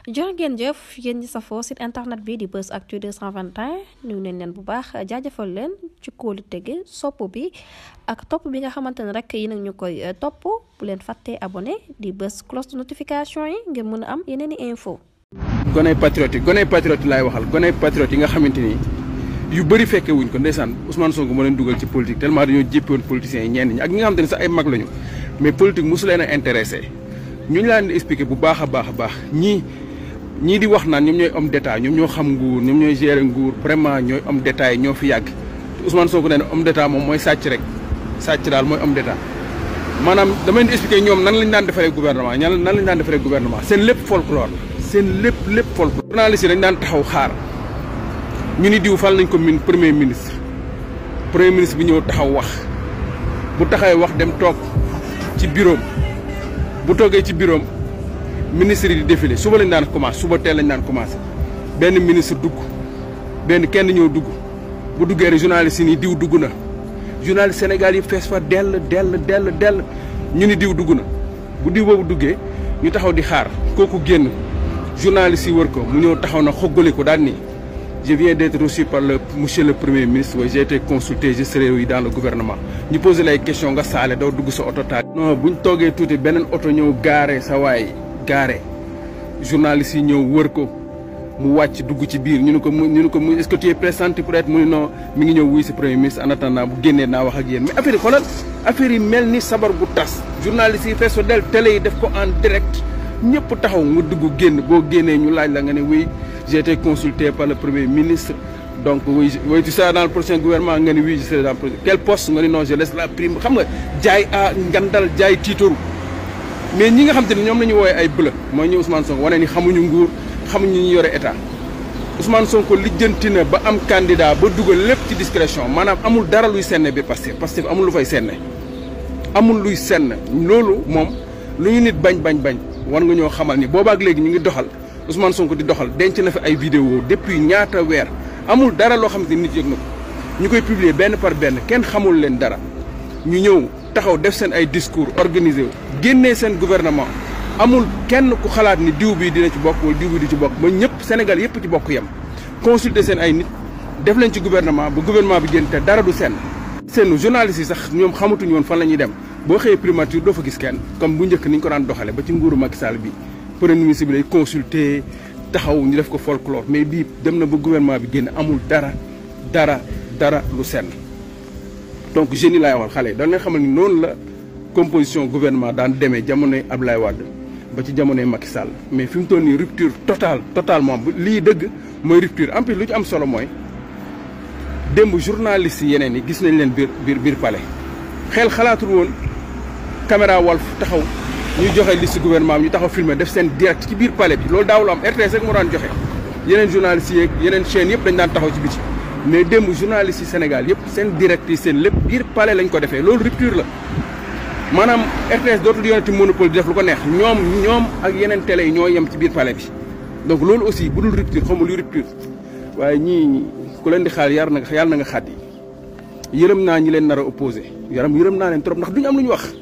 jërë ngeen jëf yéen ñi safoo site internet bi di Buzz Actu 221 ñu neen leen bu baax jaajëfal leen ci kóolu tege sopp bi ak topp bi nga xamante ne rek yi nag ñu koy topp bu leen fàttee abonné di bës cloche de notification yi ngir mën a am yeneen i info goney patriote laay waxal goney patriote yi nga xamante ni yu bëri fekke wuñ ko ndeysaan Ousmane Sonko moo leen dugal ci politique tellement dañoo jéppewoon politiciens yi ñenn ñi ak ñi nga xamante ne sax ay mag lañu mais politique mosu leen a intéressé ñu laan di expliquer bu baax a baax ñii di wax naan ñoom ñooy homme d'état ñoom ñoo xam nguur ñoom ñooy gérer nguur vraiment ñooy homme d'état yi ñoo fi yàgg te Ousmane Sonko nee na homme d'état moom mooy sàcc rek sàcc daal mooy homme d'état maanaam dama leen di expliquer ñoom nan lañ daan defaree gouvernement nan lañ daan defaree gouvernement seen lépp folklore seen lépp folklore. journaliste yi dañ daan taxaw xaar ñu ni diw fal nañ ko premier ministre bi ñëw taxaw wax bu taxawee wax dem toog ci bureau bu toogee ci bureau ministre yi di défilé suba lañ daan commencé suba teel lañ daan commencé benn ministre dugg kenn ñëw dugg bu duggee rek journaliste yi nii diw dugg na journaliste Sénégal yi fees fa dell ñu ni diw dugg na bu diw boobu duggee ñu taxaw di xaar kooku génn journaliste yi wër ko mu ñëw taxaw na xoggale ko daal ni je viens d'être reçu par monsieur le premier ministre oui j'ai été consulté je serai oui dans le gouvernement ñu posé lay question nga saale doo dugg sa oto taal. non buñ toogee tuuti beneen oto ñëw gaare sa waay gaare journaliste yi ñëw wër ko mu wàcc dugg ci biir ñu ne ko mu est-ce que tu es pressenti pour être mu ne non mi ngi ñëw wuy si premier ministre en attendant bu génnee naa wax ak yéen mais affaire yi xoolal affaire yi mel ni sabar gu tas journaliste yi fees fa del télé yi def ko en direct ñëpp taxaw nga dugg génn boo génnee ñu laaj la nga ne oui j'ai été consulté par le premier ministre donc oui tu seras dans le prochain gouvernement nga ne oui je serai dans le prochain quel poste nga ne non je laisse la prime xam nga jaay ngandal jaay tiitoru mais ñi nga xam te ne ñoom la ñu woowee ay bëla mooy ñu Ousmane Sonko wane ni xamuñu nguur xamuñu ñu yore état Ousmane Sonko lijjanti na ba am candidat ba dugal lépp ci discrétion maanaam amul dara luy senne bi Pastef amul lu fay senne amul luy senn loolu moom lu ñu nit bañ war nga ñoo xamal ni boobaak léegi ñu ngi doxal Ousmane Sonko di doxal denc na fi ay vidéo depuis ñaata weer amul dara loo xamante ni nit yëg na ko ñu koy publier benn par benn kenn xamul leen dara ñu ñëw taxaw def seen ay discours organisé wu génnee seen gouvernement amul kenn ku xalaat ni diw bii dina ci bokk wala diw bii di ci bokk ba ñëpp Sénégal yëpp ci bokk yem consulter seen ay nit def leen ci gouvernement ba gouvernement bi génn te dara du seen journalistes yi sax ñoom xamatuñu woon fan la ñuy dem boo xëyee primature doo fa gis kenn comme bu njëkk ni ñu ko daan doxale ba ci nguuru Macky Sall bi premier ministre bi lay consulter taxaw ñu def ko folklore mais bii dem na ba gouvernement bi génn amul dara lu senn donc jeunes yi laay waxal xale yi dañ leen xamal ni noonu la composition gouvernement daan demee jamonoy Abdoulaye Wade ba ci jamonoy Macky Sall mais fi mu toll nii rupture totalement lii dëgg mooy rupture en plus lu ci am solo mooy démb journalistes yi yeneen yi gis nañ leen biir palais xel xalaatul woon caméra Walf taxaw ñuy joxe liste gouvernement bi ñu taxaw filmer def seen direct ci biir palais bi loolu daawul am RTS rek moo daan joxe yeneen journalistes yi yeneen chaînes yëpp dañ daan taxaw ci biti mais démb journalistes yi Sénégal yëpp seen direct yi seen lépp biir palais lañ ko defee loolu rupture la maanaam RTS dootul yonati monopole di def lu ko neex ñoom ak yeneen télé yi ñoo yem ci biir palais bi donc loolu aussi bu dul rupture xamul luy rupture waaye ñii ku leen di xaar yàlla na nga xàddi yërëm naa ñi leen nar a opposé yërëm naa leen trop ndax duñu am lu ñu wax